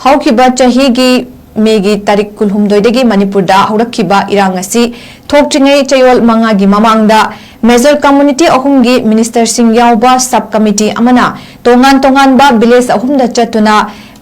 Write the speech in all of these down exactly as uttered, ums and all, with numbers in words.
ꯍꯧꯈꯤꯕ ꯆꯍꯤꯒꯤ ꯃꯦꯒꯤ ꯇꯥꯔꯤꯛ ꯀꯨꯟꯍꯨꯝꯗꯣꯏꯗꯒꯤ ꯃꯅꯤꯄꯨꯔꯗ ꯍꯧꯔꯛꯈꯤꯕ ꯏꯔꯥꯡ ꯑꯁꯤ ꯊꯣꯛꯇ꯭ꯔꯤꯉꯩ ꯆꯌꯣꯜ ꯃꯉꯥꯒꯤ ꯃꯃꯥꯡꯗ major community ꯑꯍꯨꯝꯒꯤ ministerꯁꯤꯡ ꯌꯥꯎꯕ sub committee ꯑꯃꯅ ꯇꯣꯉꯥꯟ ꯇꯣꯉꯥꯟꯕ village ꯑꯍꯨꯝꯗ ꯆꯠꯇꯨꯅ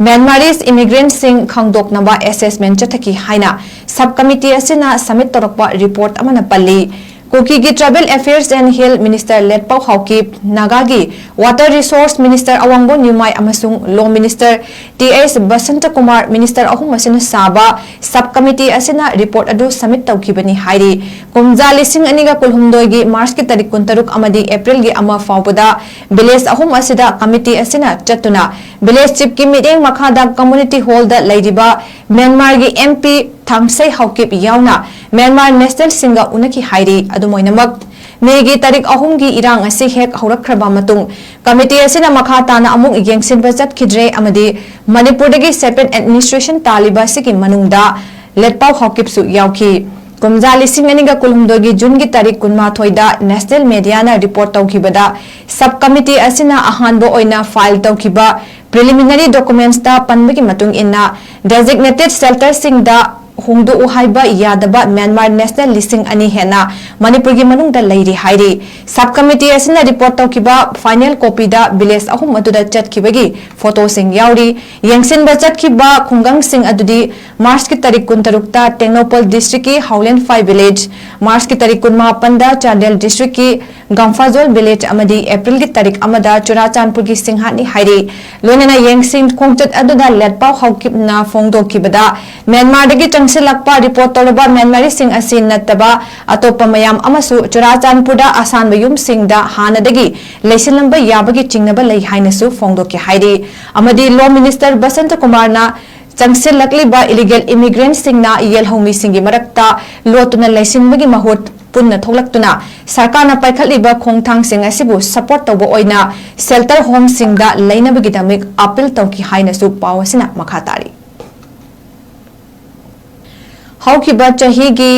Myanmarese immigrantꯁꯤꯡ ꯈꯪꯗꯣꯛꯅꯕ assessment ꯆꯠꯊꯈꯤ ꯍꯥꯏꯅ sub committee ꯑꯁꯤꯅ submit ꯇꯧꯔꯛꯄ report ꯑꯃꯅ ꯄꯜꯂꯤ꯫ ꯀꯨꯀꯤꯒꯤ tribal affairs and health minister ꯂꯦꯠꯄꯥꯎ Haokip, ꯅꯥꯒꯥꯒꯤ water resource minister ꯑꯋꯥꯡꯕꯣꯟ ꯅ꯭ꯌꯨꯃꯥꯏ ꯑꯃꯁꯨꯡ law minister T H Basanta Kumar minister ꯑꯍꯨꯝ ꯑꯁꯤꯅ ꯁꯥꯕ sub committee ꯑꯁꯤꯅ report ꯑꯗꯨ submit ꯇꯧꯈꯤꯕꯅꯤ ꯍꯥꯏꯔꯤ꯫ ꯀꯨꯝꯖꯥ ꯂꯤꯁꯤꯡ ꯑꯅꯤꯒ ꯀꯨꯟꯍꯨꯝꯗꯣꯏꯒꯤ Marchꯀꯤ ꯇꯥꯔꯤꯛ ꯀꯨꯟꯇꯔꯨꯛ ꯑꯃꯗꯤ Aprilꯒꯤ ꯑꯃ ꯐꯥꯎꯕꯗ village ꯑꯍꯨꯝ ꯑꯁꯤꯗ committee ꯑꯁꯤꯅ ꯆꯠꯇꯨꯅ village chiefꯀꯤ ꯃꯤꯠꯌꯦꯡ ꯃꯈꯥꯗ community hallꯗ ꯂꯩꯔꯤꯕ ꯃ꯭ꯌꯥꯟꯃꯥꯔꯒꯤ MP ꯊꯥꯡꯁꯩ ꯍꯥꯎꯀꯤꯞ ꯌꯥꯎꯅ ꯃ꯭ꯌꯥꯟꯃꯥꯔ nationalꯁꯤꯡꯒ ꯎꯅꯈꯤ ꯍꯥꯏꯔꯤ꯫ ꯑꯗꯨꯝ ꯑꯣꯏꯅꯃꯛ, ꯃꯦꯒꯤ ꯇꯥꯔꯤꯛ ꯑꯍꯨꯝꯒꯤ ꯏꯔꯥꯡ ꯑꯁꯤ ꯍꯦꯛ ꯍꯧꯔꯛꯈ꯭ꯔꯕ ꯃꯇꯨꯡ, committee ꯑꯁꯤꯅ ꯃꯈꯥ ꯇꯥꯅ ꯑꯃꯨꯛ ꯌꯦꯡꯁꯤꯟꯕ ꯆꯠꯈꯤꯗ꯭ꯔꯦ ꯑꯃꯗꯤ ꯃꯅꯤꯄꯨꯔꯗꯒꯤ separate administration ꯇꯥꯜꯂꯤꯕ ꯑꯁꯤꯒꯤ ꯃꯅꯨꯡꯗ ꯂꯦꯠꯄꯥꯎ ꯍꯥꯎꯀꯤꯞꯁꯨ ꯌꯥꯎꯈꯤ꯫ ꯀꯨꯝꯖꯥ ꯂꯤꯁꯤꯡ ꯑꯅꯤꯒ ꯀꯨꯟꯍꯨꯝꯗꯣꯏꯒꯤ Juneꯒꯤ ꯇꯥꯔꯤꯛ ꯀꯨꯟꯃꯥꯊꯣꯏꯗ national mediaꯅ report ꯇꯧꯈꯤꯕꯗ, sub committee ꯑꯁꯤꯅ ꯑꯍꯥꯟꯕ ꯑꯣꯏꯅ file ꯇꯧꯈꯤꯕ preliminary documentsꯇ ꯄꯟꯕꯒꯤ ꯃꯇꯨꯡ ꯏꯟꯅ, designated shelterꯁꯤꯡꯗ ꯍꯣꯡꯗꯣꯛꯎ ꯍꯥꯏꯕ ꯌꯥꯗꯕ ꯃ꯭ꯌꯥꯟꯃꯥꯔ national ꯂꯤꯁꯤꯡ ꯑꯅꯤ ꯍꯦꯟꯅ ꯃꯅꯤꯄꯨꯔꯒꯤ ꯃꯅꯨꯡꯗ ꯂꯩꯔꯤ ꯍꯥꯏꯔꯤ꯫ Sub committee ꯑꯁꯤꯅ report ꯇꯧꯈꯤꯕ final copyꯗ village ꯑꯍꯨꯝ ꯑꯗꯨꯗ ꯆꯠꯈꯤꯕꯒꯤ photoꯁꯤꯡ ꯌꯥꯎꯔꯤ꯫ ꯌꯦꯡꯁꯤꯟꯕ ꯆꯠꯈꯤꯕ ꯈꯨꯡꯒꯪꯁꯤꯡ ꯑꯗꯨꯗꯤ Marchꯀꯤ ꯇꯥꯔꯤꯛ ꯀꯨꯟꯇꯔꯨꯛꯇ ꯇꯦꯡꯅꯧꯄꯜ districtꯀꯤ ꯍꯥꯎꯂꯦꯟꯐꯥꯏ village, Marchꯀꯤ ꯇꯥꯔꯤꯛ ꯀꯨꯟꯃꯥꯄꯟꯗ ꯆꯥꯟꯗꯦꯜ districtꯀꯤ ꯒꯝꯐꯥꯖꯣꯜ village ꯑꯃꯗꯤ Aprilꯒꯤ ꯇꯥꯔꯤꯛ ꯑꯃꯗ ꯆꯨꯔꯥꯆꯥꯟꯄꯨꯔꯒꯤ ꯁꯤꯡꯍꯥꯠꯅꯤ ꯍꯥꯏꯔꯤ꯫ ꯂꯣꯏꯅꯅ ꯌꯦꯡꯁꯤꯟ ꯈꯣꯡꯆꯠ ꯑꯗꯨꯗ ꯂꯦꯠꯄꯥꯎ ꯍꯥꯎꯀꯤꯞꯅ ꯐꯣꯡꯗꯣꯛꯈꯤꯕꯗ, ꯃ꯭ꯌꯥꯟꯃꯥꯔꯗꯒꯤ ꯆꯪꯁꯤꯜꯂꯛꯄ report ꯇꯧꯔꯕ ꯃ꯭ꯌꯥꯟꯃꯥꯔꯤꯁꯤꯡ ꯑꯁꯤ ꯅꯠꯇꯕ ꯑꯇꯣꯞꯄ ꯃꯌꯥꯝ ꯑꯃꯁꯨ ꯆꯨꯔꯥꯆꯥꯟꯄꯨꯔꯗ ꯑꯁꯥꯟꯕ ꯌꯨꯝꯁꯤꯡꯗ ꯍꯥꯟꯅꯗꯒꯤ ꯂꯩꯁꯤꯜꯂꯝꯕ ꯌꯥꯕꯒꯤ ꯆꯤꯡꯅꯕ ꯂꯩ ꯍꯥꯏꯅꯁꯨ ꯐꯣꯡꯗꯣꯛꯈꯤ ꯍꯥꯏꯔꯤ꯫ ꯑꯃꯗꯤ law minister ꯕꯁꯟꯇ ꯀꯨꯃꯥꯔꯅ ꯆꯪꯁꯤꯜꯂꯛꯂꯤꯕ illegal immigrantꯁꯤꯡꯅ ꯌꯦꯜꯍꯧꯃꯤꯁꯤꯡꯒꯤ ꯃꯔꯛꯇ ꯂꯣꯠꯇꯨꯅ ꯂꯩꯁꯤꯟꯕꯒꯤ ꯃꯍꯨꯠ ꯄꯨꯟꯅ ꯊꯣꯛꯂꯛꯇꯨꯅ ꯁꯔꯀꯥꯔꯅ ꯄꯥꯏꯈꯠꯂꯤꯕ ꯈꯣꯡꯊꯥꯡꯁꯤꯡ ꯑꯁꯤꯕꯨ support ꯇꯧꯕ ꯑꯣꯏꯅ shelter homeꯁꯤꯡꯗ ꯂꯩꯅꯕꯒꯤꯗꯃꯛ appeal ꯇꯧꯈꯤ ꯍꯥꯏꯅꯁꯨ ꯄꯥꯎ ꯑꯁꯤꯅ ꯃꯈꯥ ꯇꯥꯔꯤ꯫ ꯍꯧꯈꯤꯕ ꯆꯍꯤꯒꯤ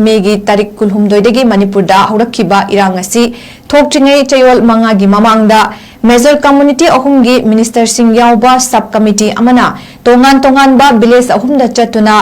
ꯃꯦꯒꯤ ꯇꯥꯔꯤꯛ ꯀꯨꯟꯍꯨꯝꯗꯣꯏꯗꯒꯤ ꯃꯅꯤꯄꯨꯔꯗ ꯍꯧꯔꯛꯈꯤꯕ ꯏꯔꯥꯡ ꯑꯁꯤ ꯊꯣꯛꯇ꯭ꯔꯤꯉꯩ ꯆꯌꯣꯜ ꯃꯉꯥꯒꯤ ꯃꯃꯥꯡꯗ major community ꯑꯍꯨꯝꯒꯤ ministerꯁꯤꯡ ꯌꯥꯎꯕ sub committee ꯑꯃꯅ ꯇꯣꯉꯥꯟ ꯇꯣꯉꯥꯟꯕ village ꯑꯍꯨꯝꯗ ꯆꯠꯇꯨꯅ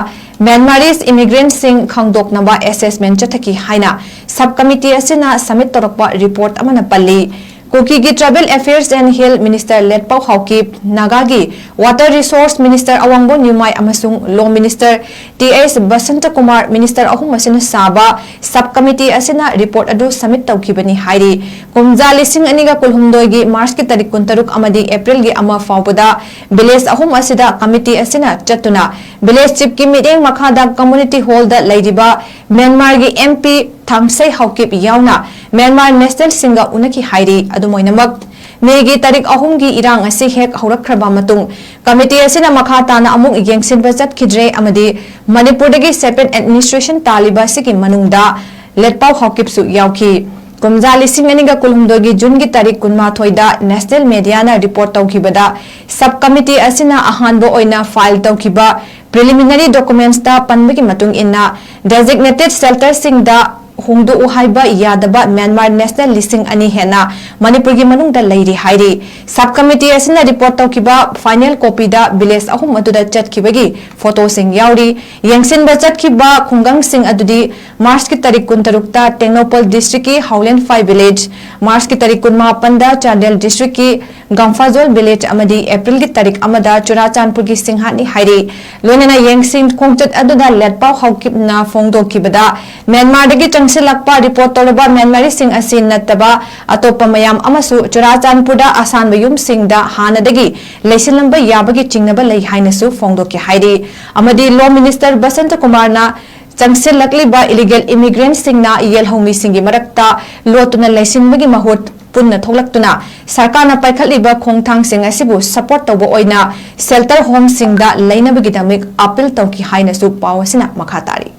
Myanmarese immigrantꯁꯤꯡ ꯈꯪꯗꯣꯛꯅꯕ assessment ꯆꯠꯊꯈꯤ ꯍꯥꯏꯅ sub committee ꯑꯁꯤꯅ submit ꯇꯧꯔꯛꯄ report ꯑꯃꯅ ꯄꯜꯂꯤ꯫ ꯀꯨꯀꯤꯒꯤ Tribal Affairs and Health Minister ꯂꯦꯠꯄꯥꯎ Haokip, ꯅꯥꯒꯥꯒꯤ Water Resource Minister ꯑꯋꯥꯡꯕꯣꯟ ꯌꯨꯃꯥꯏ ꯑꯃꯁꯨꯡ Law Minister T H Basantakumar minister ꯑꯍꯨꯝ ꯑꯁꯤꯅ ꯁꯥꯕ sub committee ꯑꯁꯤꯅ report ꯑꯗꯨ submit ꯇꯧꯈꯤꯕꯅꯤ ꯍꯥꯏꯔꯤ꯫ ꯀꯨꯝꯖꯥ ꯂꯤꯁꯤꯡ ꯑꯅꯤꯒ ꯀꯨꯟꯍꯨꯝꯗꯣꯏꯒꯤ Marchꯀꯤ ꯇꯥꯔꯤꯛ ꯀꯨꯟꯇꯔꯨꯛ ꯑꯃꯗꯤ Aprilꯒꯤ ꯑꯃ ꯐꯥꯎꯕꯗ village ꯑꯍꯨꯝ ꯑꯁꯤꯗ committee ꯑꯁꯤꯅ ꯆꯠꯇꯨꯅ village chiefꯀꯤ ꯃꯤꯠꯌꯦꯡ ꯃꯈꯥꯗ community hallꯗ ꯂꯩꯔꯤꯕ ꯃ꯭ꯌꯥꯟꯃꯥꯔꯒꯤ MP ꯊꯥꯡꯁꯩ ꯍꯥꯎꯀꯤꯞ ꯌꯥꯎꯅ ꯃ꯭ꯌꯥꯟꯃꯥꯔ nationalꯁꯤꯡꯒ ꯎꯅꯈꯤ ꯍꯥꯏꯔꯤ꯫ ꯑꯗꯨꯝ ꯑꯣꯏꯅꯃꯛ, ꯃꯦꯒꯤ ꯇꯥꯔꯤꯛ ꯑꯍꯨꯝꯒꯤ ꯏꯔꯥꯡ ꯑꯁꯤ ꯍꯦꯛ ꯍꯧꯔꯛꯈ꯭ꯔꯕ ꯃꯇꯨꯡ, committee ꯑꯁꯤꯅ ꯃꯈꯥ ꯇꯥꯅ ꯑꯃꯨꯛ ꯌꯦꯡꯁꯤꯟꯕ ꯆꯠꯈꯤꯗ꯭ꯔꯦ ꯑꯃꯗꯤ ꯃꯅꯤꯄꯨꯔꯗꯒꯤ separate administration ꯇꯥꯜꯂꯤꯕ ꯑꯁꯤꯒꯤ ꯃꯅꯨꯡꯗ ꯂꯦꯠꯄꯥꯎ ꯍꯥꯎꯀꯤꯞꯁꯨ ꯌꯥꯎꯈꯤ꯫ ꯀꯨꯝꯖꯥ ꯂꯤꯁꯤꯡ ꯑꯅꯤꯒ ꯀꯨꯟꯍꯨꯝꯗꯣꯏꯒꯤ Juneꯒꯤ ꯇꯥꯔꯤꯛ ꯀꯨꯟꯃꯥꯊꯣꯏꯗ national mediaꯅ report ꯇꯧꯈꯤꯕꯗ, sub committee ꯑꯁꯤꯅ ꯑꯍꯥꯟꯕ ꯑꯣꯏꯅ file ꯇꯧꯈꯤꯕ preliminary documentsꯇ ꯄꯟꯕꯒꯤ ꯃꯇꯨꯡ ꯏꯟꯅ, designated shelterꯁꯤꯡꯗ ꯍꯣꯡꯗꯣꯛꯎ ꯍꯥꯏꯕ ꯌꯥꯗꯕ ꯃ꯭ꯌꯥꯟꯃꯥꯔ national ꯂꯤꯁꯤꯡ ꯑꯅꯤ ꯍꯦꯟꯅ ꯃꯅꯤꯄꯨꯔꯒꯤ ꯃꯅꯨꯡꯗ ꯂꯩꯔꯤ ꯍꯥꯏꯔꯤ꯫ Sub committee ꯑꯁꯤꯅ report ꯇꯧꯈꯤꯕ final copyꯗ village ꯑꯍꯨꯝ ꯑꯗꯨꯗ ꯆꯠꯈꯤꯕꯒꯤ photoꯁꯤꯡ ꯌꯥꯎꯔꯤ꯫ ꯌꯦꯡꯁꯤꯟꯕ ꯆꯠꯈꯤꯕ ꯈꯨꯡꯒꯪꯁꯤꯡ ꯑꯗꯨꯗꯤ Marchꯀꯤ ꯇꯥꯔꯤꯛ ꯀꯨꯟꯇꯔꯨꯛꯇ ꯇꯦꯡꯅꯧꯄꯜ districtꯀꯤ ꯍꯥꯎꯂꯦꯟꯐꯥꯏ village, Marchꯀꯤ ꯇꯥꯔꯤꯛ ꯀꯨꯟꯃꯥꯄꯟꯗ ꯆꯥꯟꯗꯦꯜ districtꯀꯤ ꯒꯝꯐꯥꯖꯣꯜ village ꯑꯃꯗꯤ Aprilꯒꯤ ꯇꯥꯔꯤꯛ ꯑꯃꯗ ꯆꯨꯔꯥꯆꯥꯟꯄꯨꯔꯒꯤ ꯁꯤꯡꯍꯥꯠꯅꯤ ꯍꯥꯏꯔꯤ꯫ ꯂꯣꯏꯅꯅ ꯌꯦꯡꯁꯤꯟ ꯈꯣꯡꯆꯠ ꯑꯗꯨꯗ ꯂꯦꯠꯄꯥꯎ ꯍꯥꯎꯀꯤꯞꯅ ꯐꯣꯡꯗꯣꯛꯈꯤꯕꯗ, ꯃ꯭ꯌꯥꯟꯃꯥꯔꯗꯒꯤ ꯆꯪꯁꯤꯜꯂꯛꯄ report ꯇꯧꯔꯕ ꯃ꯭ꯌꯥꯟꯃꯥꯔꯤꯁꯤꯡ ꯑꯁꯤ ꯅꯠꯇꯕ ꯑꯇꯣꯞꯄ ꯃꯌꯥꯝ ꯑꯃꯁꯨ ꯆꯨꯔꯥꯆꯥꯟꯄꯨꯔꯗ ꯑꯁꯥꯟꯕ ꯌꯨꯝꯁꯤꯡꯗ ꯍꯥꯟꯅꯗꯒꯤ ꯂꯩꯁꯤꯜꯂꯝꯕ ꯌꯥꯕꯒꯤ ꯆꯤꯡꯅꯕ ꯂꯩ ꯍꯥꯏꯅꯁꯨ ꯐꯣꯡꯗꯣꯛꯈꯤ ꯍꯥꯏꯔꯤ꯫ ꯑꯃꯗꯤ Law Minister ꯕꯁꯟꯇ ꯀꯨꯃꯥꯔꯅ ꯆꯪꯁꯤꯜꯂꯛꯂꯤꯕ illegal immigrantꯁꯤꯡꯅ ꯌꯦꯜꯍꯧꯃꯤꯁꯤꯡꯒꯤ ꯃꯔꯛꯇ ꯂꯣꯠꯇꯨꯅ ꯂꯩꯁꯤꯟꯕꯒꯤ ꯃꯍꯨꯠ ꯄꯨꯟꯅ ꯊꯣꯛꯂꯛꯇꯨꯅ ꯁꯔꯀꯥꯔꯅ ꯄꯥꯏꯈꯠꯂꯤꯕ ꯈꯣꯡꯊꯥꯡꯁꯤꯡ ꯑꯁꯤꯕꯨ support ꯇꯧꯕ ꯑꯣꯏꯅ shelter homeꯁꯤꯡꯗ ꯂꯩꯅꯕꯒꯤꯗꯃꯛ appeal ꯇꯧꯈꯤ ꯍꯥꯏꯅꯁꯨ ꯄꯥꯎ ꯑꯁꯤꯅ ꯃꯈꯥ ꯇꯥꯔꯤ꯫